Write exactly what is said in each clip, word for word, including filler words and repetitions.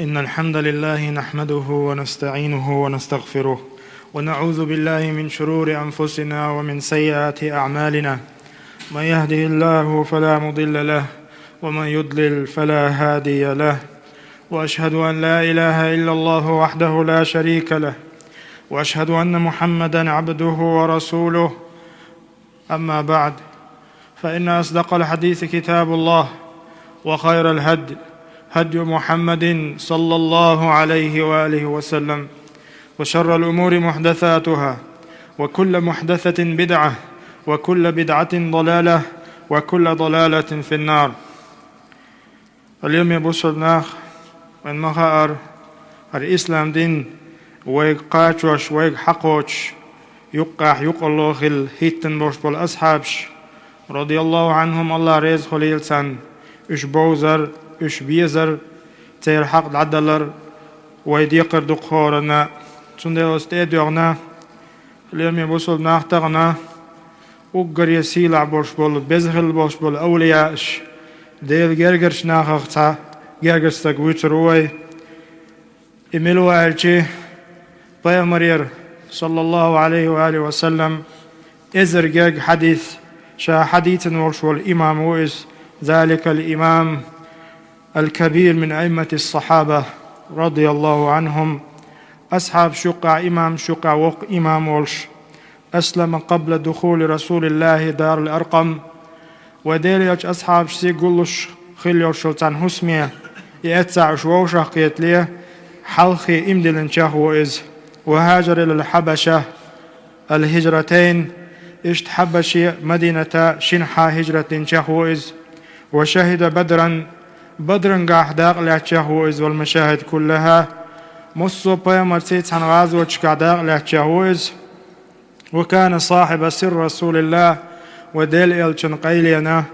إن الحمد لله نحمده ونستعينه ونستغفره، ونعوذ بالله من شرور أنفسنا ومن سيئات أعمالنا. من يهده الله فلا مضل له، ومن يضلل فلا هادي له. وأشهد أن لا إله إلا الله وحده لا شريك له، وأشهد أن محمدا عبده ورسوله. أما بعد، فإن أصدق الحديث كتاب الله، وخير الهدي هدي محمد صلى الله عليه وآله وسلم، وشر الأمور محدثاتها، وكل محدثة بدعة، وكل بدعة ضلالة، وكل ضلالة في النار. Лераме бусалба нах, вайна ма хаъара, хӀара ислам дин вайга кхачош, вайга хьакхочуш, юккъехь юкъалла хилла хӀиттина болуш болу асхьабаш, радияллаху Ӏанхум, АллахӀ реза хуьлийла царна, уьш бовзар, уьш безар, церан хьакъ дӀадалар вай декхар ду-кх хӀоранна. Цундела оцу тӀе а доьгӀна, лераме бусалба нах, тахана уггаре сийлахь болуш болу, беза хилла болуш болу авлияаш, Делан гергарчу нахах цхьа гергара стаг вуьйцур ву вай. И мила ву аьлча, Пайхамарера, саллаллаху Ӏалайхи ва алихи ва саллам, эзар герга хьадис ша хьадийцина волуш волу имам ву иза, ذلك الإمام الكبير من أئمة الصحابة رضي الله عنهم. Асхьабаш юккъехь, имамаш юккъехь воккха имам волуш, أسلم قبل دخول رسول الله دار الأرقم. Вай Делан элча асхьабашца гуллуш хилла йолуш йолу цхьана хӀусаме, и эццахь уьш вовшах кхетале, хьалххе иман диллинчех ву иза. وهاجر إلى الحبشة الهجرتين. Иштта Хьабаше а, Мадината а шина хьа хӀижрат динчех ву иза. وشهد بدرا. Бадрангахь дакъа лаьцначех ву иза, والمشاهد كلها. Массо а пайхамарций цхьана гӀазоташкахь дакъа лаьцначех ву иза. وكان صاحب سر رسول الله. Вай Делан элчан къайленан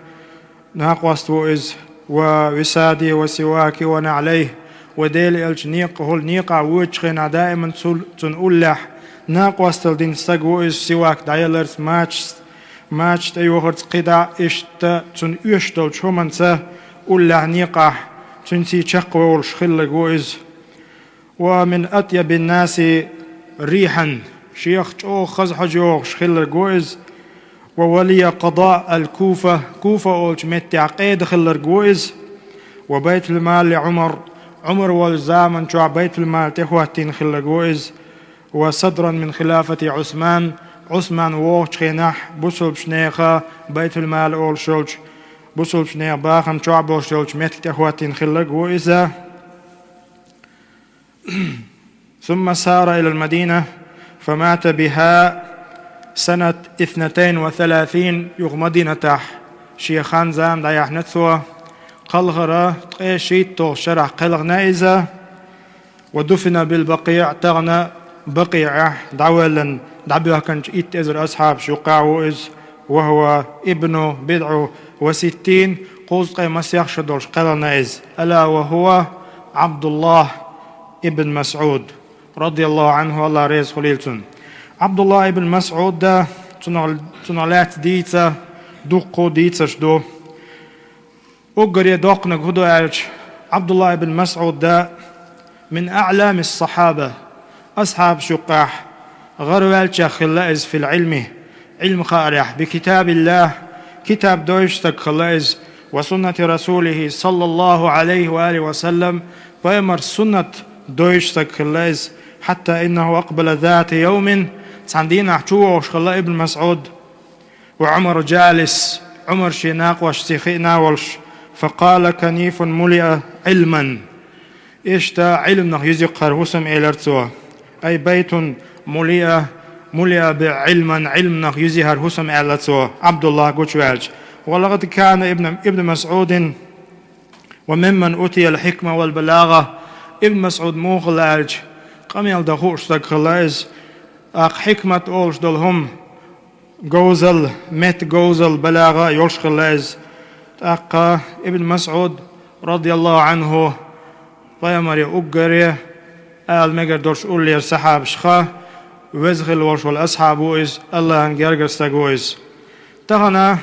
накъост ву иза. ووساده وسواكه ونعليه. Вай Делан элча некъахула, некъахь воьдучу хенахь даиман цул, цунна уллехь накъосталла дина стаг ву иза, сивак дӀаяларца, мачаш, мачаш тӀейохарца, кхидӀа а иштта цунна оьшуш долчу хӀуманца уллехь некъахь цуьнций чекхвевлуш хилларг ву иза. ومن أطيب الناس ريحا. Шех чӀогӀа хаза хьожа йогӀуш хилларг ву иза. وولي قضاء الكوفة. Куфа олучу меттехь къеда хилларг ву иза. وبيت المال لعمر. Ӏумар волчу заман чохь байтулмал тӀехӀоттийна хилларг ву иза. وصدرا من خلافة عثمان. Ӏусман вогӀучу хенахь бусалбачу нехан байтулмал олуш йолчу, бусалбачу нехан бахам чохь болуш йолчу меттиг тӀехӀоттийна хилларг ву иза. ثم سار إلى المدينة فمات بها سنة اثنتين وثلاثين. Юха Мадинатахь шен хан-зама дӀаяьхьна цо, кхалхара ткъе шийтталгӀачу шарахь кхелхина иза. ودفن بالبقيع. Тахана Бакъиъехь дӀавоьллина, дӀабоьхкинчу итт эзар асхьабаш юккъехь ву иза. وهو ابن بضع وستين. Кхузткъе масех шо долуш кхелхина иза. ألا وهو عبد الله بن مسعود رضي الله عنه, АллахӀ реза хуьлийла цунна. Ӏабдуллахь ибн МасӀуд, цунах, цунах лаьцна дийца дуккха дийцарш ду. Уггаре доккханиг хӀун ду аьлча, Ӏабдуллахь ибн МасӀуд من أعلام الصحابة, асхьабаш юккъехь гӀараваьллачех хилла иза في العلم, Ӏилма хаарехь, بكتاب الله, китаб доьшуш стаг хилла иза, وسنة رسوله صلى الله عليه وآله وسلم, пайхамар суннат доьшуш стаг хилла иза. حتى إنه أقبل ذات يوم, цхьана дийнахь чувогӀуш хилла Ибн МасӀуд, وعمر جالس, Ӏумар шен накъосташций хиъна волуш, فقال: كنيف ملئ علما. Иштта Ӏилманах юьзикх хӀара хӀусам, элира цо. أي بيت ملئ, ملئ علما, Ӏилманах юьзи хӀара хӀусам, аьлла цо, Ӏабдуллахь гучуваьлча. ولقد كان ابن, ابن مسعود وممن أوتي الحكمة والبلاغة. Ибн МасӀуд муха хилла аьлча, къамел дан хууш стаг хилла иза, тӀаккха хьикмат олуш долу хӀума, говзалла, меттан говзалла, балагӀа а йолуш хилла иза. ТӀаккха Ибн МасӀуд, радияллаху Ӏанху, пайхамаре уггаре ала мегар долуш уллера сахьабашха веза хилла волуш волу асхьаб ву иза, АллахӀан гергара стаг ву иза. Тахана,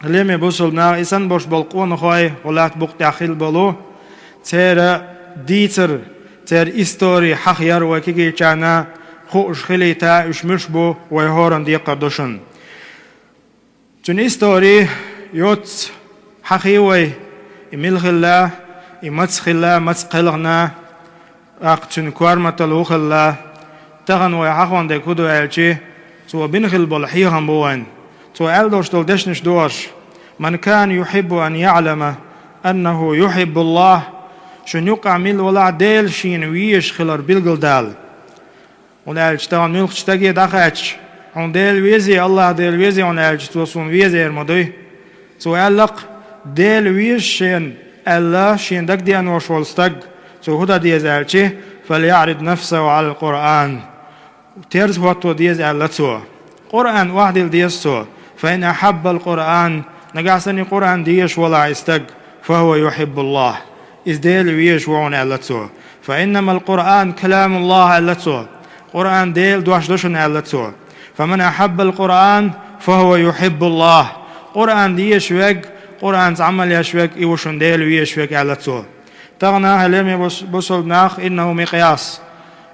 лераме бусалба нах, и санна болуш болу къонахой, хӀокху лаьтта букъа тӀехь хилла болу, церан дийцар, церан истори хьахаяр вай кегийчарна хууш хилийта, уьш муьлш бу вай хӀоранна декхар ду шуна. Цуьнан истори йоцца хьахий вай, и мила хилла, и маца хилла, маца кхелхина, тӀаккха цуьнан корматалла хӀун хилла. Тахана вай хьахондерг хӀун ду аьлча, цо бина хилла болу хьехам бу вайна. Цо аьлла долуш долу дешнаш ду уьш: «من كان يحب أن يعلم أنه يحب الله». Шуна юкъахь мила валахь, Дела шена везаш хилар билгалдала. ХӀунда аьлча тахана муьлххачу стаге дӀахаьттича, хьуна Дела везий, АллахӀ Дела везий хьуна аьлча, цо суна везар ма дуй. Цо аьлла-кх, Дела веза шена аьлла, шена дагаденош волу стаг, цо хӀун дан деза аьлча, «فليعرض نفسه على القرآن». Терза хӀотто деза аьлла цо. Къуръан охьадилла деза цо. «فإن أحب القرآن», нагахь санна и Къуръан дезаш валахь и стаг, «فهو يحب الله». Иза Дела везаш ву хьуна аьлла цо. «فإنما القرآن كلام الله», аьлла цо. Къуръан Делан дош ду шуна аьлла цо. «فمن أحب القرآن فهو يحب الله». Къуръан дезаш верг, Къуръанца Ӏамал еш верг, и ву шуна Дела везаш верг аьлла цо. Тахана, хьалеми бус-, бусалба нах, «إنه مقياس».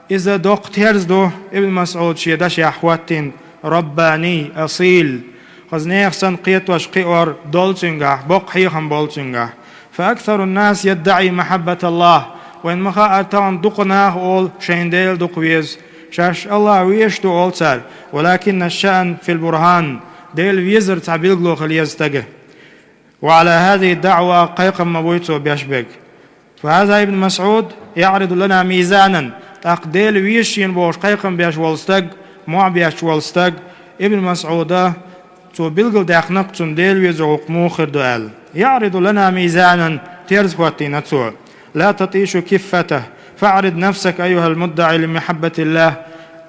Иза доккха терза ду, Ибн МасӀуда шен дашехь хӀоттийна, «رباني أصيل». Хаза нехан санна кхетош, кхиор долу цуьнгахь, боккха хьехам болу цуьнгахь. «فأكثر الناس يدعي محبة الله». Вайна ма хаъара, тахана дукха нах олу, шайна Дела дукха веза. Шаьш АллахӀ везаш ду олу цара. «ولكن الشأن في البرهان». Дела везар цхьа билгало хила еза стага. «وعلى هذه الدعوة», кхайкхам ма буй цо беш берг. «فهذا ابن مسعود يعرض لنا ميزانا». ТӀаккха Дела веза шена бохуш кхайкхам беш волу стаг, мохь беш волу стаг, Ибн МасӀуда, цо билгалдаьккхина-кх цунна Дела везар гӀуллакх муха хир ду аьлла. «يعرض لنا ميزانا», терза хӀоттийна цо. «لا تطيش كفته، فاعرض نفسك أيها المدعي لمحبة الله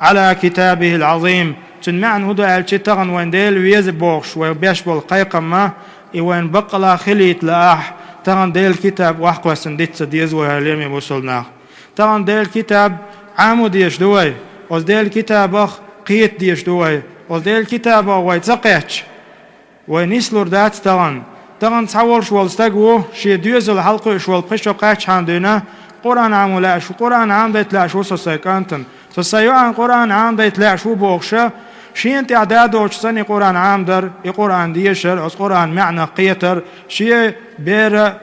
على كتابه العظيم». Цуьнан маьӀна хӀун ду аьлча, тахана вайна Дела веза бохуш, вай беш болу кхайкхам, и вайна баккъалла хилийта лаахь, тахана Делан китаб охьакхоьссина диц ца деза вай, хьалеми бусалба нах. Тахана Делан китаб Ӏамо дезаш ду вай. Оцу Делан китабах кхета дезаш ду вай. Оцу Делан китабах вай ца кхетча, вай нислур дац тахана. Тахана цхьа волуш волу стаг ву, шен доьзал хьалакхуьуш волу пхи шо кхаьччхьана дуьйна, Къуръан Ӏамо лаьаш ву, Къуръан Ӏамадайта лаьаш ву со сайн кӀантана. Со сайн йоӀана Къуръан Ӏамадайта лаьаш ву бохуша, шена тӀехь да доцуш санна и Къуръан Ӏамадар, и Къуръан дешар, оцу Къуръан маьӀнах кхетар, шен бера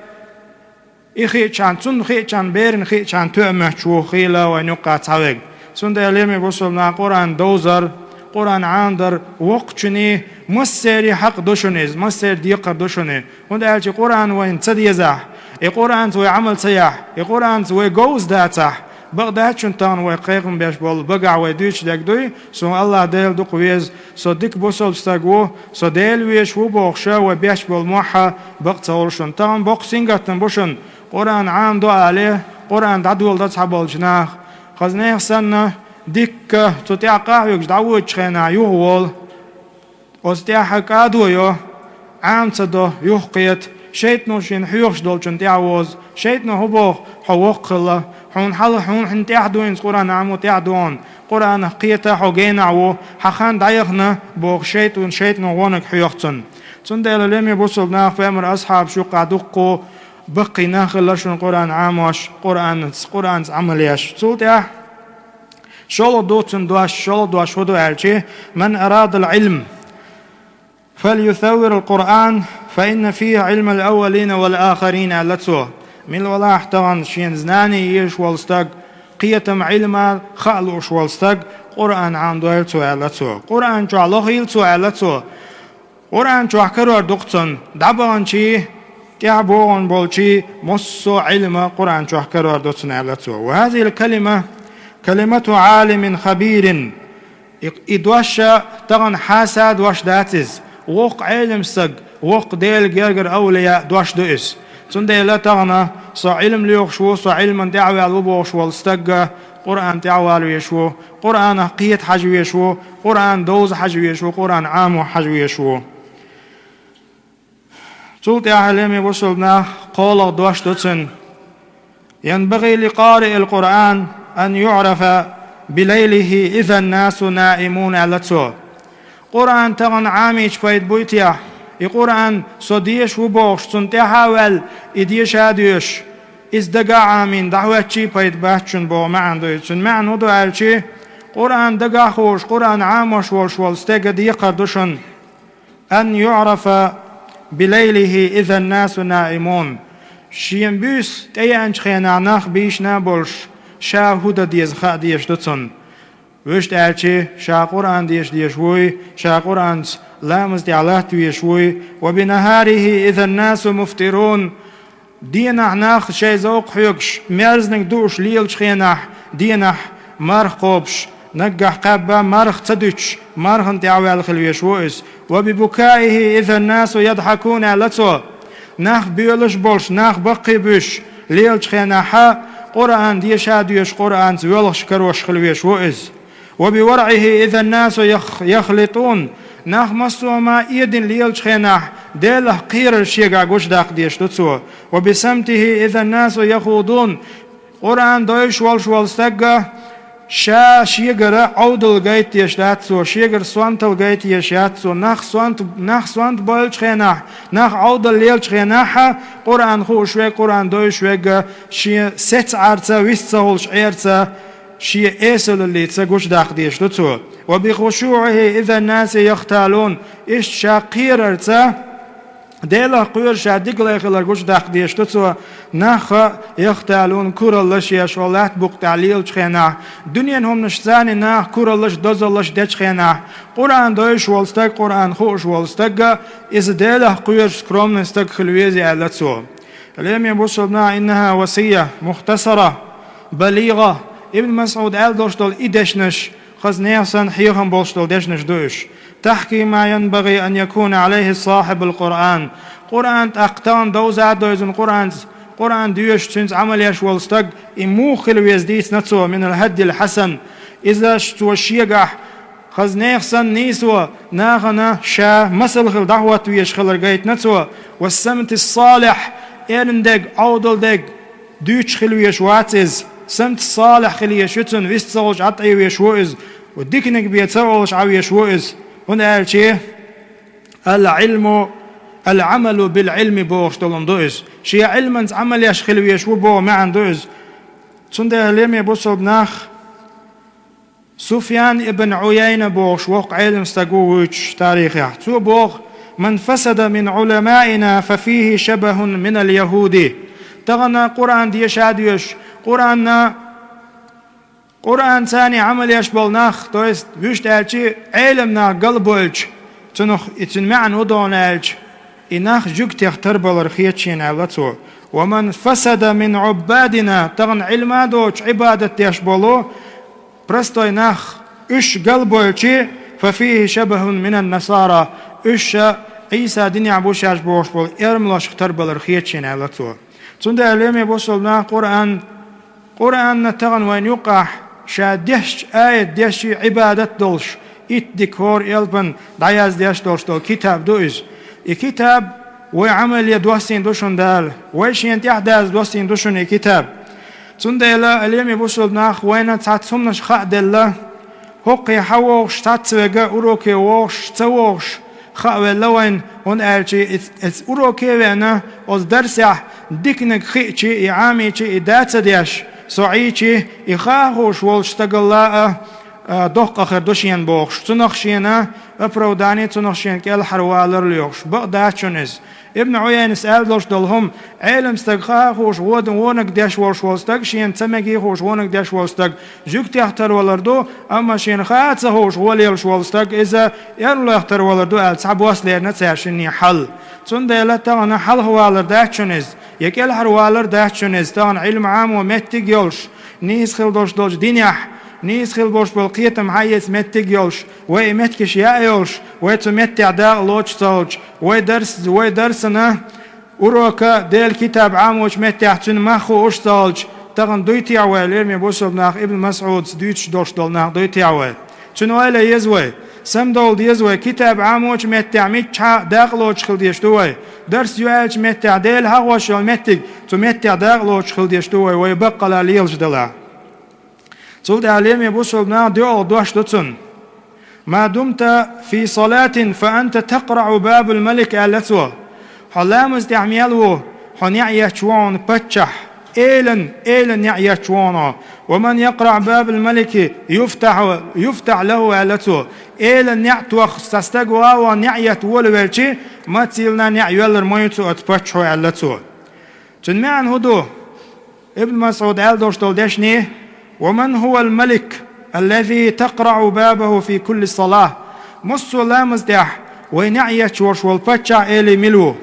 и хиъчхьана, цунна хиъчхьана, берана хиъчхьана тоьамаш ву хийла вайна юккъахь цхьаверг. Цундела, хьалеми бусалба нах, Къуръан довзар, Къуръан Ӏамадар воккхачунний, массерий хьакъ ду шуна иза, массерий декхар ду шуна. ХӀунда аьлча Къуръан вайна ца дезахь, и Къуръанца вай Ӏамал ца яхь, и Къуръанца вай говза дацахь, бакъ дац шуна тахана вай кхайкхам беш болу багахь вай дуьйцуш дерг дуй, суна АллахӀ Дела дукха веза, со дика бусалба стаг ву, со Дела везаш ву бохуша вай беш болу мохь бакъ ца хуьлу шуна. Тахана боккха сингаттам бу шуна, Къуръан Ӏамадо алий, Къуръан дӀадоладо цхьаболчу наха. Хаза нехан санна, дикка цу тӀехь къахьоьгуш дӀавоьдучу хенахь юхаволу. Оцу тӀехь кӀадо йо, Ӏама ца до, юхакхета, шайтӀано шена хьоьхуш долчунна тӀаьхьавозу. ШайтӀано хӀун боху: хьо воккха хилла, хьуна хьала, хьуна хьуна тӀаьхьа дуьйна Къуръан Ӏамо, тӀаьхьа дуьйна, Къуръанах кхета, хьо генахь ву, хьан хан дӀаяхана, боху шайтӀано, шайтӀано гӀонах хьоьху цунна. Цундела, хьалеми бусалба нах, пайхамаран асхьабаш юккъахь дуккха баккхий нах хилла шуна Къуръан Ӏамош, Къуръанца, Къуръанца Ӏамал еш. Цул тӀаьхьа шолгӀа ду цуьнан дош, шолгӀа дош хӀун ду аьлча: «من أراد العلم فليثور القرآن فإن فيه علم الأولين والآخرين», аьлла цо. Мила валахь тахана шена знание езаш волу стаг, кхетам, Ӏилма хаа лууш волу стаг, Къуръан Ӏамадойла цо, аьлла цо. Къуръан чохь лохийла цо, аьлла цо. Къуръан чохь карор ду-кх цунна, дӀабаханчий, тӀаьхьа богӀун болчий, массо а Ӏилма Къуръан чохь карор ду цунна, аьлла цо. «وهذه الكلمة كلمة عالم خبير». И, и дош тахана хьаса дош дац иза. Воккха Ӏелам стаг, воккха Делан гергара авлияъ дош ду иза. Цундела тахана со Ӏилма лоьхуш ву, со Ӏилман тӀаьхьаваьлла ву бохуш волу стаг Къуръан тӀаьхьавала везаш ву, Къуръанах кхета хьажа везаш ву, Къуръан довза хьажа везаш ву, Къуръан Ӏамо хьажа везаш ву. Цул тӀаьхьа, хьалеми бусалба нах, кхоалгӀа дош ду цуьнан: «ينبغي لقارئ القرآن أن يعرف بليله إذا الناس نائمون», аьлла цо. Къуръан тахана Ӏамийча пайда буй техьа? И Къуръан со дезаш ву бохуш, цунна тӀаьхьа а ваьлла, и деша а доьшуш, Иза дагахь Ӏамийна дӀахӀоьттича пайда бац шуна боху маьӀна ду иза. Цуьнан маьӀна хӀун ду аьлча, Къуръан дагахь хууш, Къуръан Ӏамош волуш волу стеган декхар ду шуна, أن يعرف بليله إذا الناس نائمون. Шен буьйса тӀееанчу хенахь нах бийшина а болуш, ша хӀун дан деза хаа дезаш ду цунна. Вуьшта аьлча, ша Къуръан деша дезаш вуй, ша Къуръанца ламаз тӀехь латта везаш вуй. وبنهاره إذا الناس مفطرون. Денахь нах шайн зовкх хьоьгуш, мерзаниг дууш лелачу хенахь, денахь марха кхобуш, наггахь кхаьбба марха ца дуьтуш, мархана тӀехь а ваьлла хила везаш ву иза. وببكائه إذا الناس يضحكون аьлла цо. Нах боьлуш а болуш, нах баккхий а буьсуш, лелачу хенахь а Къуръан деша а доьшуш, Къуръанца воьлхуш, карош хила везаш ву иза. وبورعه إذا الناس يخ-، يخلطون. Нах массо а ма эдина лелачу хенахь, Делах кхерар шегахь гучудаккха дезаш ду цо. وبصمته إذا الناس يخوضون. Къуръан дойуш волуш волу стагга ша шегара Ӏовдал гайта дезаш дац цо, шегара сонтал гайта дезаш яц цо. Нах сонт-, нах сонт бойлучу хенахь, нах Ӏовдал лелачу хенахь а, Къуръан хууш верг, Къуръан дойуш верг шен сецахьарца, вист ца хуьлуш Ӏерца, шен эсалаллица гучудаккха дезаш ду цо. وبخشوعه إذا الناس يختالون. Иштта ша кхерарца, Делах кхоьруш ша дика лай хилар гучудаккха дезаш ду цо, нах а يختالون, кураллаш еш, латта букъа тӀехь лелачу хенахь, дуьненан хӀуманашца наха кураллаш, дозаллаш дечу хенахь, Къуръан дойуш волу стаг, Къуръан хууш волу стагга, иза Делах кхоьруш скромный стаг хила веза аьлла цо. Лераме бусалба нах, إنها وصية مختصرة بليغة. Ибн МасӀуда аьлла долуш долу и дешнаш, хаза нехан санна хьехам болуш долу дешнаш ду уьш. تحكي ما ينبغي أن يكون عليه صاحب القرآن. Къуръан тӀаккха тахана довза а довзуш Къуръанца, Къуръан доьшуш, цуьнца Ӏамал еш волу стаг, и муха хила веза дийцина цо, من الهدي الحسن. Иза ш-, цо шегахь, хаза нехан санна нийсо, нахана ша масал хила дӀахӀотта везаш хилар гайтина цо. والصمت الصالح, эрна дерг, Ӏовдал дерг дуьйцуш хила везаш вац иза. Самт салихь хила езаш ю цунна, вист ца хуьлуш Ӏад Ӏе везаш ву иза. Диканиг бен ца олуш Ӏа везаш ву иза. ХӀунда аьлча, العلم، العمل بالعلم бохуш долу хӀума ду иза. Шен Ӏилманца Ӏамал еш хила везаш ву боху маьӀна ду иза. Цундела, лераме бусалба нах, Суфьян ибн Ӏуяйна бохуш воккха Ӏелам стаг ву вуьйцуш тарихехь. Цо боху: من فسد من علمائنا ففيه شبه من اليهود. Тахана Къуръан деша а доьшуш, Къуръанна, Къуръанца Ӏамал еш болу нах, то есть, вуьшта аьлча, Ӏелам нах галбойлча, цунах и цуьнан маьӀна хӀун ду аьлча, и нах жуьгтех тарбалар хета шена аьлла цо. ومن فسد من عبادنا, тахана Ӏилма а доцуш Ӏибадат деш болу простой нах, уьш галбойлча, ففيه شبه من النصارى, уьш ша Ӏийса динехь бу шаьш бохуш болу эрмалошка тарбалар хета шена аьлла цо. Цундела, лераме бусалба нах, Къуръан, Къуръанна тахана вайна юккъехь ша дешча аят дешча Ӏибадат долуш, итт дика хӀора элпана дӀаяздеш долуш долу китаб ду иза. И китаб вай Ӏамале доссийна ду шуна Дала, вай шена тӀаьхьадаза доссийна ду шуна и китаб. Цундела, лераме бусалба нах, вайна цхьацца хӀуманаш хааделла, хӀокхе хьан вогӀуш, цхьацца вега, уроке вогӀуш, ца вогӀуш, хаавелла вайна, хӀунда аьлча и, и уроке а веана, оцу дарсехь диканиг хиъча, и Ӏамийча, и да ца деш, со Ӏийча, и хаа хууш волчу стагалла а, а, доккха хир ду шена бохуш, цунах шена оправдание, цунах шена кӀелхьарвалар лоьхуш. Бакъ дац шуна иза. Ибн Ӏуяйнас аьлла долуш долу хӀума, Ӏелам стаг хаа хууш вон-, вониг деш волуш волу стаг, шена ца мегий хууш вониг деш волу стаг жуьгтех тарвалар ду, амма шена хаа ца хууш вон лелаш волу стаг, иза эрмалойх тарвалар ду аьлла, цхьабосса лерина цара шинне хьал. Цундела тахана хьалхавалар дац шуна иза, я кӀелхьарвалар дац шуна иза, тахана Ӏилма Ӏамо меттиг йолуш, нийса хила долуш долчу динехь, нийса хила болуш болу кхетам хьаэца меттиг йолуш, вай и меттигаш яа йолуш, вай цу меттехь дакъа лоцуш ца хилча, вай дарс-, вай дарсана, урока, Делан китаб Ӏамочу меттехь цуьнан мах хууш ца хилча, тахана дуй техьа вай, лераме бусалба нах, Ибн МасӀудас дуьйцуш долуш долу нах дуй техьа вай? Цуьнан ойла еза вай, самадовла деза вай, китаб Ӏамочу меттехь миччахьа дакъа лоцуш хила дезаш ду вай? Дарс ю аьллачу меттехь, Дела хьахош йолу меттиг, цу меттехь дакъа лоцуш хила дезаш ду вай, вай баккъалла лелаш далахь. Цул тӀаьхьа, лераме бусалба нах, доьалгӀа дош ду цунна. ما دمت في صلاة فأنت تقرع باب الملك, аьлла цо. Хьо ламаз тӀехь мел ву, хьо неӀ етташ ву хьуна паччахь. Элан, элан неӀ етташ вогӀу. «ومن يقرع باب الملك يفتح، يفتح له», аьлла цо. Элан неӀ тоха цхьа стаг вагӀа неӀ етта волавелча, маццийла неӀ йоаллар ма ю цо оцу паччахьо, аьлла цо. Цуьнан маьӀна хӀун ду? Ибн МасӀуда аьлла долуш долу дешнаш: «ومن هو الملك الذي تقرع بابه في كل صلاة؟» Массо а ламаз тӀехь вай неӀ етташ волуш волу паччахь элий мила ву?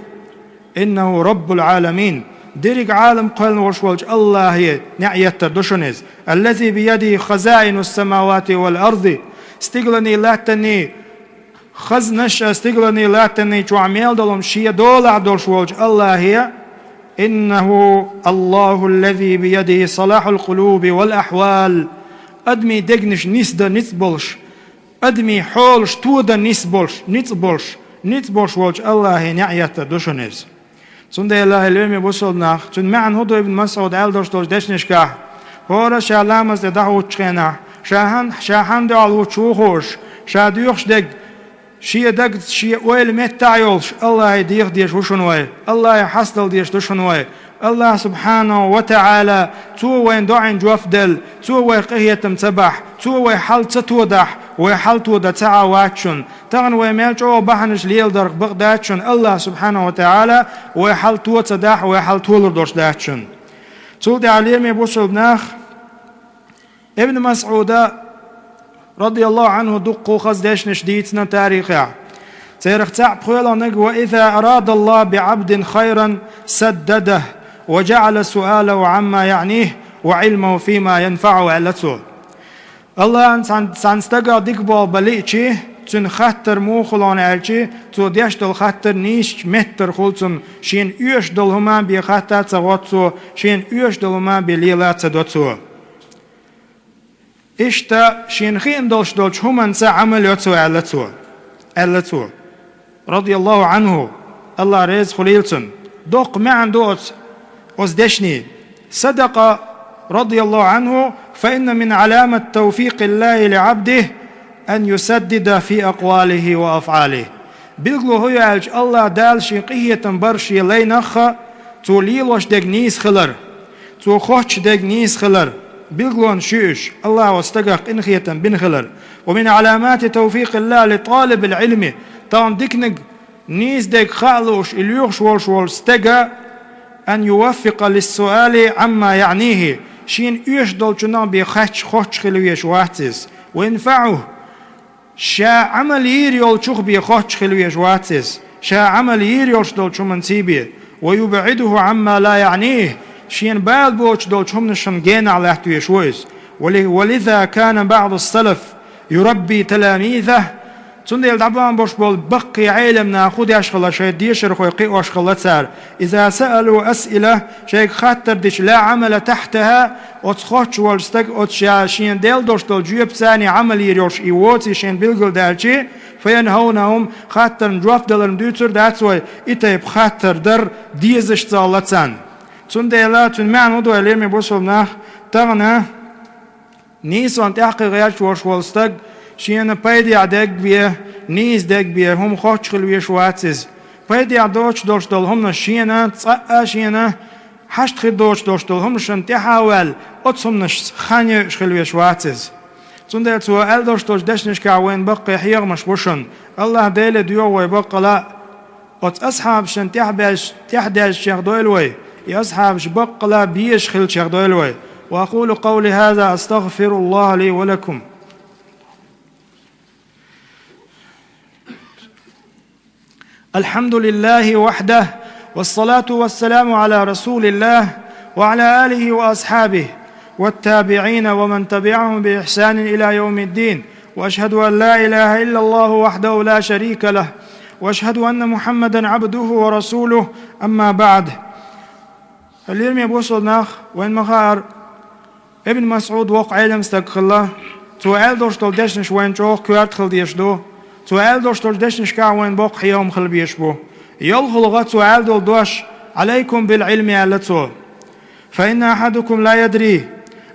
«إنه رب العالمين», дерриг Ӏалам кхоьллина волуш волчу АллахӀе неӀ еттар ду шуна иза. «الذي بيده خزائن السماوات والأرض», стигланийн латтанийн хазнаш а, стигланийн латтанийн чохь мел долу хӀума шен долахь долуш волчу АллахӀе. «إنه الله الذي بيده صلاح القلوب والأحوال». Адамийн дегнаш нисдан ницкъ болуш, адамийн хьолаш тодан ницкъ болуш, ницкъ болуш, ницкъ болуш волчу АллахӀе неӀ еттар ду шуна иза. Цундела, хьоме бусалба нах, цуьнан маьӀна хӀун ду Ибн МасӀуда аьлла долуш долчу дешнашкахь? ХӀора ша ламаз тӀе дӀахӀуттучу хенахь, ша хьан-, ша хьанна дуьхьал хӀуттуш ву хууш, ша доьхуш дерг шен дагца, шен ойла меттахь йолуш, АллахӀе деха дезаш ву шуна вай, АллахӀе хьастадала дезаш ду шуна вай. АллахӀ субхьанаху ва таӀала, Цо вайна доӀина жоп делла, Цо вайх къинхетам ца бахь, Цо вай хьал ца тодахь, вай хьал тодан ца Ӏа вац шуна. Тахана вай мел чӀогӀа бахьанаш леладарх бакъ дац шуна, АллахӀ субхьанаху ва таӀала вай хьал то ца дахь, вай хьал толур долуш дац шуна. Цул тӀаьхьа, хьоме бусалба нах, Ибн МасӀуда, радияллаху Ӏанху, дуккха хаза дешнаш дийцина тарихехь. Царах цхьаъ пхоьалгӀаниг: «وإذا أراد الله بعبد خيرا سدده وجعل سؤاله عما يعنيه وعلمه فيما ينفعه», аьлла цо. АллахӀан цхьана, цхьана стагах дика болх бан лиъчи, цуьнан хаттар муха хуьлу аьлчи, цо деш долу хаттар нийсачу меттара хуьлу цунна, шена оьшуш долу хӀума бен хатта а ца гӀотту цо, шена оьшуш долу хӀума бен лела а ца до цо. Иштта шена хиъна долуш долчу хӀуманца Ӏамал йо цо, аьлла цо. Аьлла цо, радияллаху Ӏанху, АллахӀ реза хуьлийла цунна. Доккха маьӀна ду оцу, оцу дешнийн. صدق رضي الله عنه: «فإن من علامة توفيق الله لعبده أن يسدد في أقواله وأفعاله». Билгало хӀун ю аьлча, АллахӀ Дала шен къинхетам бар шен лайнах а, цо лелош дерг нийса хилар, цо хоттуш дерг нийса хилар, билгалонаш ю уьш, АллахӀа оцу стагах къинхетам бина хилар. «ومن علامات توفيق الله لطالب العلم», тахана диканиг нийса дерг хаа лууш, и лоьхуш волуш волу стага, «أن يوفق للسؤال عما يعنيه», шена оьшуш долчунах бен хаттарш хоттуш хила везаш вац иза. «وينفعه», ша Ӏамал йийр йолчух бен хоттуш хила везаш вац иза, ша Ӏамал йийр йолуш долчу хӀуманций бен. «ويبعده عما لا يعنيه», шена бала боцуш долчу хӀуманашна генахь латта везаш ву иза. «ول، ولذا كان بعض السلف يربي تلاميذه». Цундела дӀабахана болуш болу баккхий Ӏелам наха хӀун деш хилла, шайн дешархой кхиош хилла цара: «إذا سألوا أسئلة», шайга хаттар дича, «لا عمل تحتها», оцу хоттуш волчу стага оцу ша шена делла долуш долчу жоьпаца Ӏамал йийр йолуш и воций шена билгалдаьлчи, «فينهونهم», хаттарна жоп даларна дуьйцур дац вай, и тайпа хаттар дар дезаш ца хилла царна. Цундела цуьнан маьӀна хӀун ду аьлча, хьоме бусалба нах, тахана нийсонна тӀаьхьакхин гӀерташ волуш волу стаг шена пайдехь дерг бен, нийса дерг бен хӀума хоттуш хила везаш вац иза. Пайдехь доцуш долуш долу хӀуманаш шена, цкъа а шена хьашт хир доцуш долуш долу хӀуманашна тӀаьхьа а ваьлла, оцу хӀуманашца хан йойуш хила везаш вац иза. Цундела цо аьлла долуш долчу дешнашкахь вайна баккхий хьехамаш бу шуна. АллахӀ Деле доьху вай баккъала а, оцу асхьабашна тӀаьхьабаьз-, тӀаьхьадаьзначех дойла вай, и асхьабаш баккъала безаш хиллачех дойла вай. وأقول قولي هذا أستغفر الله لي ولكم. الحمد لله وحده، والصلاة والسلام على رسول الله وعلى آله وأصحابه والتابعين ومن تبعهم بإحسان إلى يوم الدين، وأشهد أن لا إله إلا الله وحده لا شريك له، وأشهد أن محمدا عبده ورسوله، أما بعد. Хьоме бусалба нах, вайна ма хаара, Ибн МасӀуд воккха Ӏелам стаг хилла, цо аьлла долуш долу дешнаш вайна чӀогӀа коьрта хила дезаш ду, цо аьлла долуш долчу дешнашкахь вайна боккха хьехам хила безаш бу. ЙолхалгӀа цо аьлла долу дош: «عليكم بالعلم», аьлла цо. «فإن أحدكم لا يدري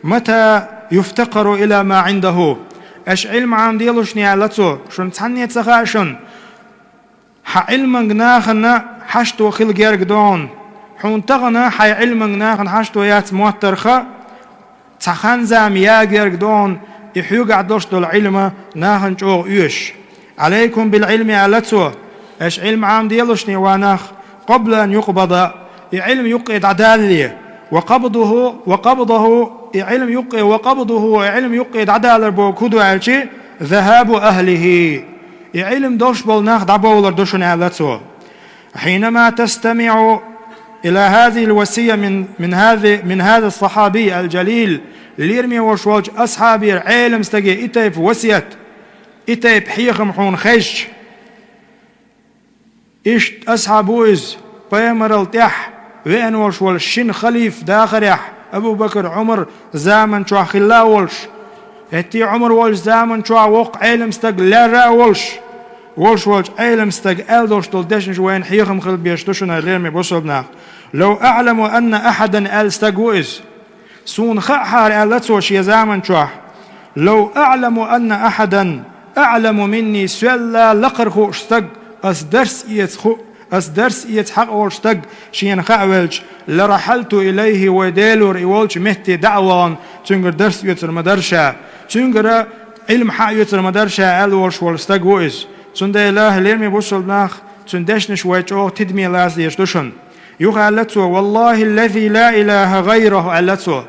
متى يفتقر إلى ما عنده». Аша Ӏилма Ӏамаделушни, аьлла цо, шуна цхьанне а ца хаьа шуна, хьан Ӏилманга нахана хьашто хила герга ду хьуна, Хьуна тахана хьайн Ӏилманга нахана хьашт ван яц моттаргахьа, цхьа хан-зама ягийта догӀу и хьоьгахь долуш долу Ӏилма нахана чӀогӀа оьшу. «Ӏалайкум бил-Ӏилми», аьлла цо, аша Ӏилма Ӏамаделаш, ва нах, «къабла ан юкъбада», и Ӏилма юккъе дӀадалале, «ва къабдуху, ва къабдуху», и Ӏилма юккъе, «ва къабдуху», и Ӏилма юккъе дӀадалар бохург хӀун ду аьлча, «захабу ахлихи», и Ӏилма долуш болу нах дӀабовлар ду шуна, аьлла цо. «حينما تستمع إلى هذه الوصية من، من هذه، من هذا الصحابي الجليل», лераме волуш волчу асхьабера, Ӏелам стаге и тайпа васият, и тайпа хьехам хьуна хезча, иштта асхьаб ву иза, пайхамарал тӀаьхьа веана волуш волу шина халифа дахарехь, Абу-Бакр, Ӏумар заман чохь хилла а волуш, хӀетте Ӏумар волчу заман чохь воккха Ӏелам стаг лерра а волуш, волуш волчу Ӏелам стага аьлла долуш долу дешнаш вайна хьехам хила безаш ду шуна, лераме бусалба нах. «Лав аӀламу анна ахьадан», аьлла стаг ву иза. «Суна хаахьара», аьлла цо шен заман чохь, «лав аӀламу анна ахьадан аӀламу минни», соьлла лакхара хууш стаг, ас дарс эца ху-, ас дарс эца хьакъ волуш стаг шена хаа велча, «ларахьалту илайхи», вай Делора и волчу метте дӀа а вахана, цуьнгара дарс оьцур ма дара ша, цуьнгара Ӏилма хьаоьцур ма дара ша, аьлла волуш волу стаг ву иза. Цундела, лераме бусалба нах, цуьнан дешнаш вай чӀогӀа тидаме лаца дезаш ду шуна. Юха аьлла цо: «Валлахи ллази ла илаха гайраху», аьлла цо.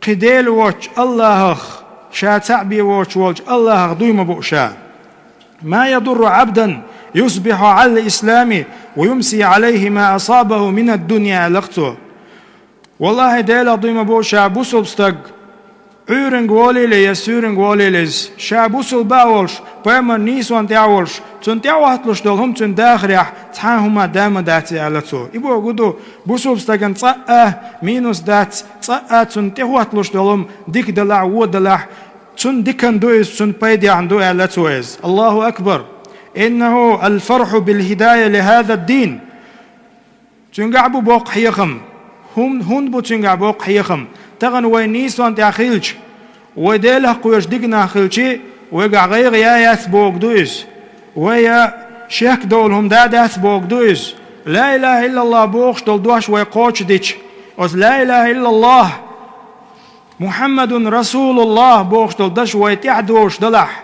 Кхин Дела воцчу АллахӀах, ша цхьаъ бен воцуш волчу АллахӀах дуй ма бу ша. «Ма ядурру Ӏабдан юсбихьу Ӏалал ислами ва юмси Ӏалайхи ма асабаху минад дунья», аьлла цо. «Валлахи, Делах дуй ма бу ша, бусалба стаг, Ӏуьйранга волийла я суьйранга волийла иза, ша бусалба а волуш, пайхамар нийсонна тӀехь а волуш, цунна тӀехӀотталуш долу хӀума цуьнан дахарехь цхьа а хӀума да ма дац», аьлла цо. И бохург ду, бусалба стагана цкъа а минус дац, цкъа а цунна тӀехӀотталуш долу хӀума дика далахь, вон далахь, цунна диканна ду иза, цунна пайдехьна ду, аьлла цо иза. АллахӀу акбар! «Иннаху алфархьу билхидая лихазад дин». Цуьнгахь бу боккха хьехам. ХӀун-, хӀунда бу цуьнгахь боккха хьехам? Тахана вай нийсонна тӀехь хилча, вай Делах кхоьруш дика нах хилча, вайгахь гӀайгӀа я яц бохург ду иза. Вай шек долу хӀума да дац бохург ду иза. Ла илаха иллаллахӀ бохуш долу дош вай кхочушдича, оцу ла илаха иллаллахӀ, Мухьаммадун расулуллахӀ бохуш долу дош вай тӀаьхьа долуш далахь,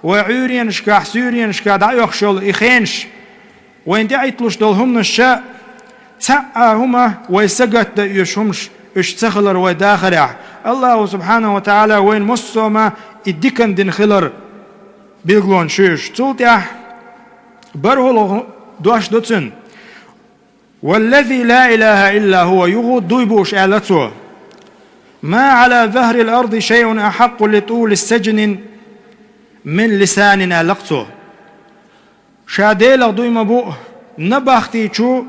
вай Ӏуьйренашкахь, суьйренашкахь дӀаоьхуш йолу и хенаш, вайна тӀехӀитталуш долу хӀуманаш, цхьа а хӀума вай сагатдан оьшу хӀумаш уьш ца хилар вай дахарехь, АллахӀу субхьанаху ва тагӀала вайна массо а хӀума и диканна дина хилар билгалонаш ю уьш. Цул тӀаьхьа бархӀалгӀа дош ду цуьнан: «Валлази ла илаха илла хӀува», юха дуй бууш аьлла цо: «Ма Ӏала захрил арди шайъун ахьакъу ли тӀули сажнин мин лисанин», аьлла цо. Ша Делах дуй ма бу, набахти чу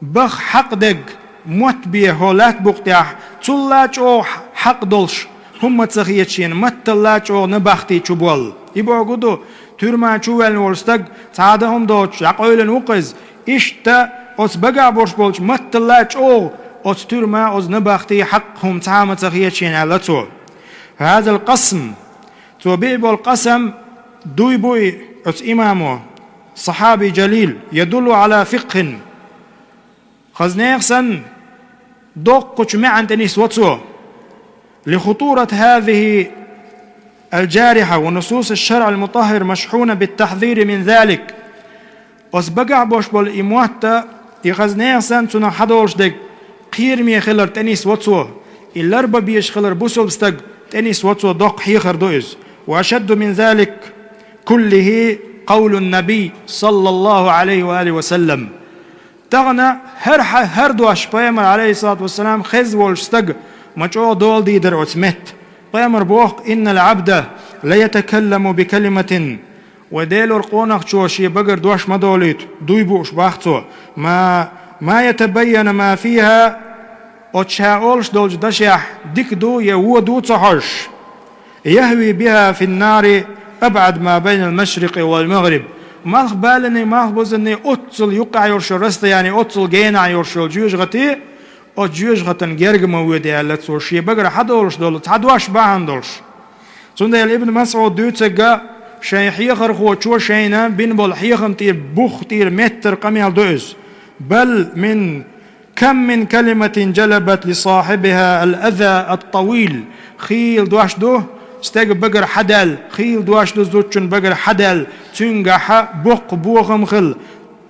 баха хьакъ дерг мотт бен хӀокху лаьтта букъа тӀехь, цул а чӀогӀа хьакъ долуш хӀума ца хета шена, маттал а чӀогӀа набахти чу болла. И бохург ду, туьрма чу ваьлла волу стаг цхьа а дан хӀума доцуш дӀакъевлина ву-кх иза, иштта оцу багахь болуш болчу маттал а чӀогӀа оцу туьрма, оцу набахти хьакъ хӀума цхьа а ма ца хета шена, аьлла цо. «Хазал къасм», цо биъ болу къасам, дуй бу и оцу имамо, сахьаби жалил, «ядуллу Ӏала фикхин», хаза нехан санна, доккхачу маьӀна тӀе нисво цо. «Лихутурат хазихи алжарихьа ва нусус аш-шаръ ал-мутаххар машхьуна биттахьзири мин залик». Оцу багахь болуш болу и мотт, и хаза нехан санна цунах хьадолуш дерг кхераме хилар тӀе нисво цо, и ларбан безаш хилар бусалба стаг тӀе нисво цо, доккха хьехар ду иза. «Ва ашадду мин залик куллихи къавлун набий, саллаллаху Ӏалайхи ва алихи ва саллам». Тахана хӀара хьа-, хӀара дош пайхамар, Ӏалайхиссалату вассалам, хезна волчу стага ма чӀогӀа дола дийр дара оцу метта. Пайхамар боху: «Иннал Ӏабда ла ятакалламу би калиматин». Вай Делора къонахчо шен багара дош ма долуьйту, дуй бууш бах цо. «Ма, ма ятабайяна ма фиха», оцу ша олуш долчу дашехь дика ду я вон ду ца хьожуш. «Яхви биха фин-нари абӀад ма байнал машрикъи вал магъриб». Малхбаланний, малхбузанний оццул юккъехь йолуш йолу расстояние, оццул генахь йолуш йолу жоьжахати оцу жоьжахатан герга ма воьду, аьлла цо, шен багара хьадолуш долу цхьа дош бахьана долуш. Цундела Ибн МасӀуда дуьйцург, шайн хьехархочо шайна бина болу хьехам тӀера, бух тӀера меттара къамел ду иза. «Бал мин كم من كلمة جلبت لصاحبها الأذى الطويل. Хийла дош ду стеган багара хьадаьлла, хийла дош ду зудчун багара хьадаьлла, цуьнгахьа боккха бохам хилла.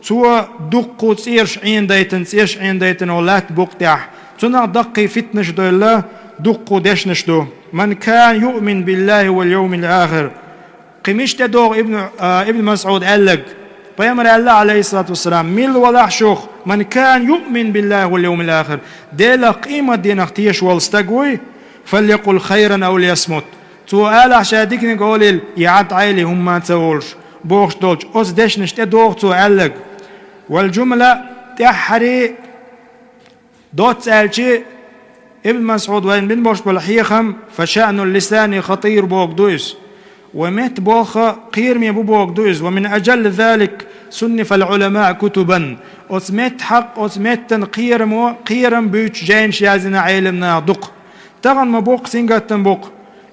Цо дуккха цӀераш Ӏенадайтина, цӀеш Ӏенадайтина оха лаьтта букъа тӀехь. Цунах даккхий фитнаш а довла, дуккха дешнаш ду. من كان يؤمن بالله واليوم الآخر. Кхин мишта тӀедогӀу Ибн, а, Ибн МасӀуда аьлларг? Пайхамара аьлла, Ӏалайхиссалату вассалам: «Милла валахь шух, من كان يؤمن بالله واليوم الآخر, Делах, къематденах тешаш волу стаг вуй, فليقل خيرا أو ليصمت. Цо алахь ша диканиг олийла, я Ӏад Ӏайли хӀумма а ца олуш», бохуш долчу оцу дешнаш тӀедогӀу цо аьлларг. والجملة, тӀаьххьара доцца аьлча, Ибн МасӀуда вайна бина болуш болу хьехам, فشأن اللسان خطير бохург ду иза. Вайн меттан болх кхераме бу бохург ду иза. ومن أجل ذلك صنف العلماء كتبا. Оцу меттан хьакъ, оцу меттан кхерамо, кхерам буьйцуш жайнаш яздина Ӏеламнаха дукха. Тахана ма боккха сингаттам бу-кх.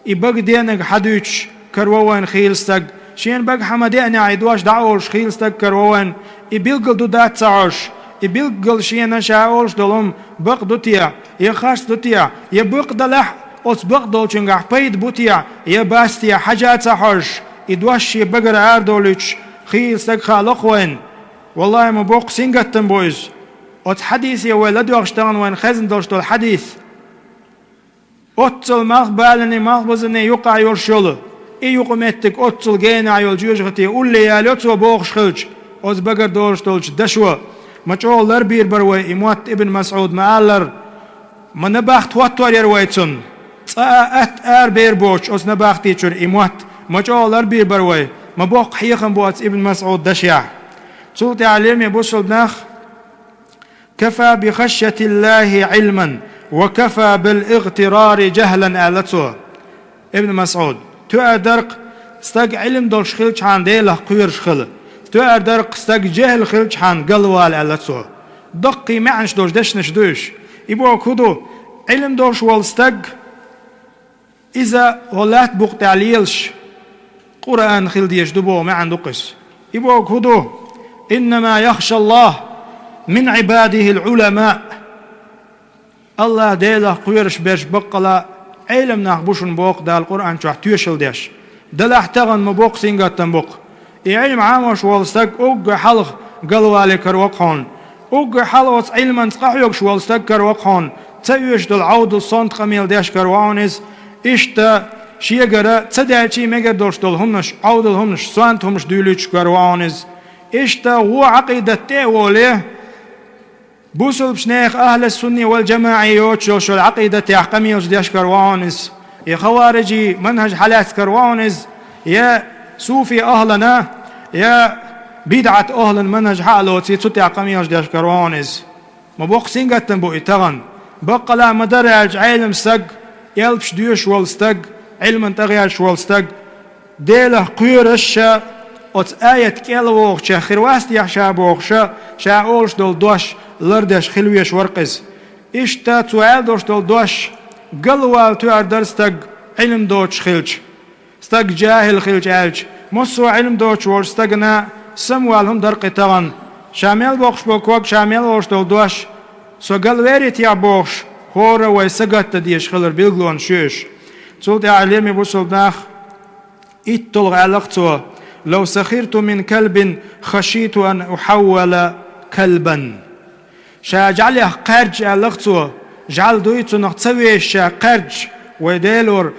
И бага деанарг хьадуьйцуш караво вайна хийла стаг. Шена бага хьан ма деанехь, и дош дӀа а олуш хийла стаг караво вайна. И билггал ду дац ца хьожуш. И билггал шена ша олуш долу хӀума бакъ ду те, я харц ду те, я бакъ далахь, оцу бакъ долчуьнгахь пайда бу те, я бац те, хьажа ца хьожуш. И дош шен багара арадолуьйтуш хийла стаг хаа ло-кх вайна. Валлахьи, ма боккха сингаттам бу иза. Оцу хьадисе вай ладоьгӀуш тахана вайна хезна долуш долу хьадис. Оццул малхбаланийн, малхбузанийн юккъехь йолуш йолу и юкъаметтиг оццул генахь йолу жоьжахати улле ялайо цо бохуш хилча, оцу багара долуш долчу дашо ма чӀогӀа ларбийр бара вай и мотт Ибн МасӀуда ма-аллара, ма набахти хӀоттор яра вай цунна. Цкъа а атта арабер боцуш оцу набахти чуьра и мотт ма чӀогӀа ларбийр бара вай, ма боккха хьехам бу оцу Ибн МасӀуда дашехь. Цул тӀаьхьа, лераме бусалба нах, «كفى بخشية الله علما وكفى بالاغترار جهلا», аьлла цо. Ибн МасӀуда: тоьар дара-кх стаг Ӏилма долуш хилчхьана Делах кхоьруш хила, тоьар дара-кх стаг жехӀил хилчхьана галвала, аьлла цо. Даккхий маьӀнаш долуш дешнаш ду уьш. И бохург хӀун ду? Ӏилма долуш волу стаг иза хӀокху лаьтта букъа тӀехь лелаш Къуръан хила дезаш ду боху маьӀна ду-кх иза. И бохург хӀун ду? «إنما يخشى الله من عباده العلماء». АллахӀ Делах кхоьруш берш баккъала Ӏелам нах бу шуна боху Дала Къуръан чохь тоьшалла деш. Делахь тахана ма боккха сингаттам бу-кх. И Ӏилма Ӏамош волу стаг уггар хьалха галвале караво-кх хьуна. Уггар хьалха оцу Ӏилманца къахьоьгуш волу стаг караво-кх хьуна. Ца оьшуш долу Ӏовдал сонта къамел деш караво хьуна иза. Иштта шегара ца даьлчий мегар долуш долу хӀуманаш, Ӏовдал хӀуманаш, сонта хӀуманаш дуьйлуьйтуш караво хьуна иза. Иштта вон Ӏакъидат тӀе а воле, бусалбачу нехан ахьлас-сунни вал-жамаӀи йоцуш йолу Ӏакъидатехь къамелаш деш караво хьуна иза. Я хаварижийн манхӀаж хьалаьцна караво хьуна иза, я суфи ахьлана, я бидӀат ахьлан манхӀаж хьа а лоций, цу тӀехь къамелаш деш караво хьуна иза. Ма боккха сингаттам бу и тахана. Баккъала ма дарра аьлча Ӏелам стаг, элпаш доьшуш волу стаг, Ӏилман тӀегӀерташ волу стаг, Делах кхоьруш ша, оцу аят кӀел вогӀучех хир вац техьа ша бохуш, ша олуш долу дош лардеш хила везаш вара-кх иза. Иштта цо аьлла долуш долу дош галвала тоьар дара стаг Ӏилма доцуш хилча, стаг жахӀил хилча аьлча, массо а Ӏилма доцуш волчу стагана самавала хӀума дара-кх и тахана. Ша мел боккхуш бо ког, ша мел олуш долу дош со галвер техьа бохуш, хӀора вай сагатдан дезаш хилар билгалонаш ю уьш. Цул тӀаьхьа, лераме бусалба нах, итталгӀа аьлла-кх цо: «لو سخرت من كلب خشيت أن أحول كلبا». Ша жӀаьлех кхаьрдаш аьлла-кх цо, жӀаьла дуй цунах ца вешаш ша кхаьрдаш, вай Делора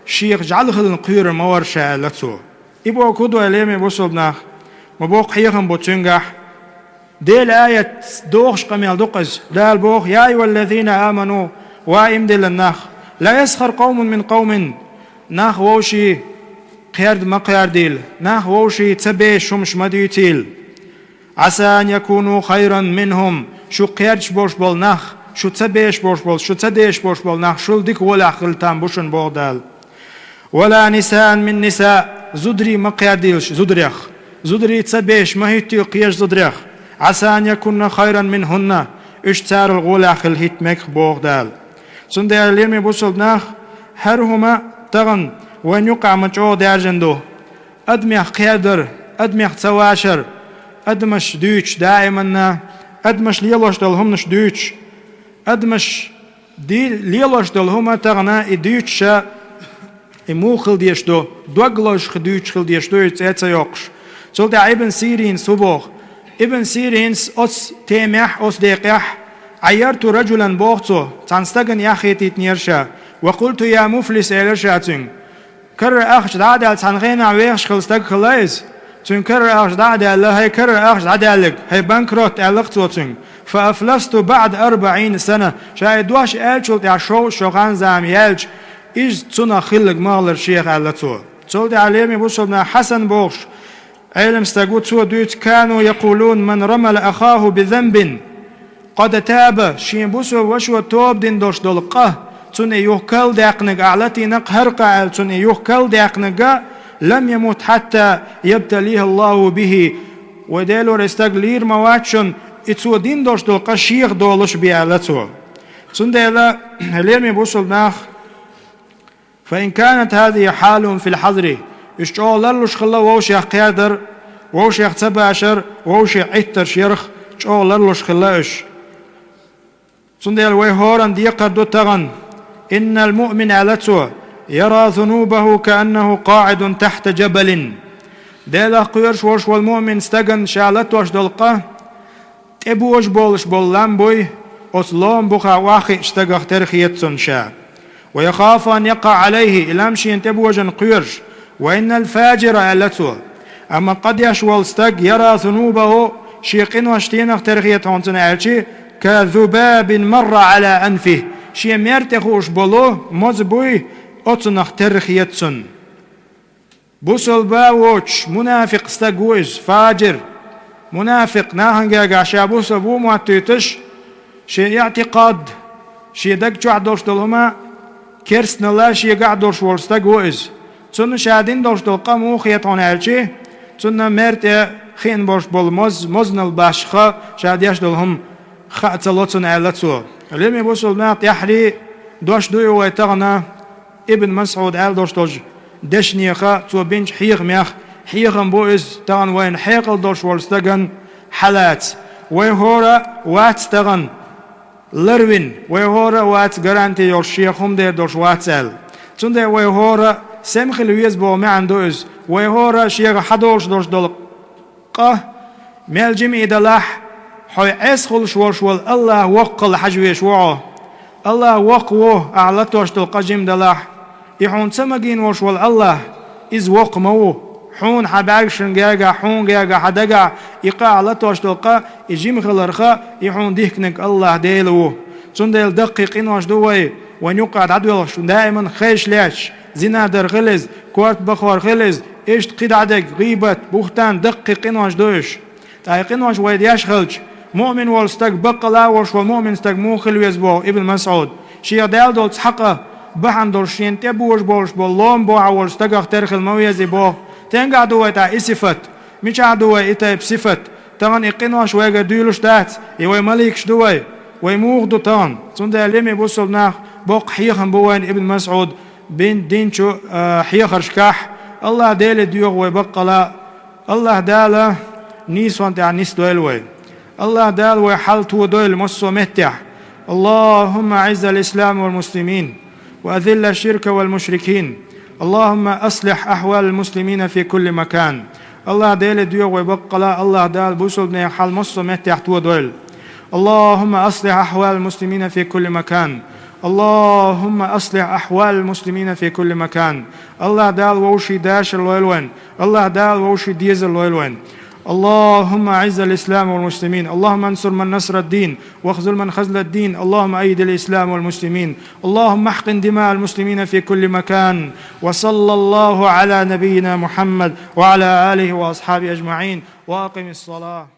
шех жӀаьла хилла кхоьрур ма вара ша аьлла цо. И бохург хӀун ду, лераме бусалба нах? Ма боккха хьехам бу цуьнгахь. Делан аят дохуш къамел ду-кх иза. Дала боху: «يا أيها الذين آمنوا», ва иман диллина нах, «لا يسخر قوم من قوم», нах вовшийн кхерда ма кхердийла, нах вовшийн ца бешаш хӀумаш ма дуьйцийла. «عسى أن يكونوا خيرا منهم», шу кхердаш болуш болу нах, шу ца бешаш болуш болу, шу ца дешаш болуш болу нах шул дика гӀолехь хила там бу шуна боху Дала. «ولا نساء من نساء», зударий ма кхердийла шу зударех. Зударий ца бешаш ма хӀиттийла кхечу зударех. «عسى أن يكن خيرا منهن», уьш царал гӀолехь хила хӀитта мегаш боху Дала. Цундела, лераме бусалба нах, хӀара хӀума тахана вайн юккъехь ма чӀогӀа даьржина ду. Адамех кхердар, адамех ца вашар, адамаш дуьйцуш даиманна, адамаш лелош долу хӀуманаш дуьйцуш, Адамаш ди-, лелош долу хӀума тахана и дуьйцуша, и муха хила дезаш ду, дог лозуш хи-, дуьйцуш хила дезаш ду, иза цӀе ца йоккхуш. Цул тӀаьхьа Ибн Сиринас хӀу боху? Ибн Сиринас оцу темехь, оцу декъехь, «Ӏайярту раджулан», боху цо, цхьана стагана эхь хетийтинера ша, «ва къулту я муфлис», элира ша цуьнга. Карара ахча дӀа а даьлла, цхьана хенахь вехаш хилла стаг хилла иза. Цуьнан карара ахча дӀа а даьлла, хӀай карара ахча дӀадаьлларг, хӀай банкрот, аьлла-кх цо цуьнга. «Фа афласту баӀда арбаӀина сана», ша и дош аьллачул тӀаьхьа шовзткъа шо хан-зама яьлча, иза цунах хилларг ма хиллара шех, аьлла цо. Цул тӀаьхьа лераме бусулба нах, Хьасан бохуш Ӏелам стаг ву, цо дуьйцу: «Кану якъулун ман рамала ахаху би занбин къад таба», шен бусулба вашо тоба дина долуш долу къа, цунна и юха карладаьккхинарг, ахь латийнарг хӀара къа аьлла, цунна и юха карладаьккхинарг, «лам ямут хьатта ябталихӀа Аллаху бихӀи», вай Делора и стаг лийр ма вац шуна, и цо дина долуш долу къа шех долуш бен, аьлла цо. Цундела, лераме бусулба нах, «Фа ин канат хӀазихӀи хьалухум фил хьазри», уьш чӀогӀа ларлуш хилла вовшех кхедар, вовшех ца башар, вовшех Ӏиттарш ярах чӀогӀа ларлуш хилла уьш. Цундела вай хӀоранна декхар ду тахана: «Иннал муъмин», аьлла цо, «яра зунубаху кааннаху къаӀидун тахьта джабалин». Делах кхоьруш волуш волу муъмин стагана ша латош долу къа тӀебожа болуш болу лам буй, оцу лома бухахь охьахиъчу стагах тера хета цунна ша. «Ва яхафу ан якъаӀа Ӏалайхи», и лам шена тӀебожарна кхоьруш. «Ва иннал фаджира», аьлла цо. Амма къа деш волу стаг, «яра зунубаху», шен къинош стенах тера хета хьуна цунна аьлчи, «ка зубабин марра Ӏала анфихи», шен мер тӀе хууш болу моза буй, оцунах тера хета цунна. Бусалба воцуш, мунафикъ стаг ву иза, фаджир. Мунафикъ, нахана гергахь ша бусалба ву моттуьйтуш, шен иътикъад, шен даг чохь долуш долу хӀума керстаналла шегахь долуш волу стаг ву иза. Цунна ша дина долуш долу къа муха хета хьуна аьлчи, цунна мер тӀе хиъна болуш болу моз-, мозанал башха ша деш долу хӀума хаа ца ло цунна, аьлла цо. Лераме бусалба нах, тӀаьххьарий дош ду и вай тахана Ибн МасӀуда аьлла долуш долчу дешнеха, цо бинчу хьехамех, хьехам бу иза тахана вайна хьекъал долуш волу стагана хьалаца. Вай хӀора вац тахана ларвина, вай хӀора вац гаранти йолуш, шех хӀума дер долуш вац аьлла. Цундела вай хӀора сема хила веза боху маьӀна ду иза. Вай хӀора шега хьадолуш долуш долу къа мел жима и далахь, хьо Ӏеса хуьлуш волуш волу АллахӀ воккхалла хьажа везаш ву хьо. АллахӀ воккха ву, ахь латош долу къа жима далахь. И хьуна ца магийна волуш волу АллахӀ, иза воккха ма ву. Хьуна хьан бӀаьргашна гергахь, хьуна гергахь, хьан дагахь и къа, ахь латош долу къа, и жима хиларх, и хьуна дихкинарг АллахӀ Дела ву. Цундела даккхий къинош ду вай, вайн юккъехь дӀадоьлхуш, даиман хезаш лаьтташ, зина дар хила иза, корта бахор хила иза, иштта кхидӀа дерг, гӀийбат, бухӀтан, даккхий къинош ду уьш. Ткъа и къинош вай деш хилча, муъмин волу стаг, баккъала а волуш волу муъмин стаг муха хила веза боху Ибн МасӀуда? Шех даьлла долу цхьа къа бахьана долуш, шена тӀебожа болуш болу лома бухахь волчу стагах тера хила ма везий боху. Стенгахь ду вай тӀаккха и сифат? Мичахь ду вай и тайпа сифат? Тахана и къинош вайгара дуьйлуш дац, и вай маликаш ду вай. Вай муха ду тахана? Цундела, лераме бусалба нах, боккха хьехам бу вайна Ибн МасӀуда бин-, динчу, а, хьехаршкахь. АллахӀ Деле доьху вай баккъала. АллахӀ Дала нийсонна тӀехь нисдойла вай. АллахӀ Дала вай хьал тодойла массо а меттехь. اللهم أعز الإسلام والمسلمين، وأذل الشرك والمشركين. اللهم أصلح أحوال المسلمين في كل مكان. АллахӀ Деле доьху вай баккъала, АллахӀ Дала бусалбанийн хьал массо а меттехь тодойла. اللهم أصلح أحوال المسلمين في كل مكان. اللهم أصلح أحوال المسلمين في كل مكان. АллахӀ Дала вовшийн дашар лойла вайн. АллахӀ Дала вовшийн дезар лойла вайн. اللهم أعز الإسلام والمسلمين. اللهم انصر من نصر الدين، واخذل من خذل الدين. اللهم أيد الإسلام والمسلمين. اللهم احقن دماء المسلمين في كل مكان. وصلى الله على نبينا محمد وعلى آله وأصحابه أجمعين. وأقم الصلاة.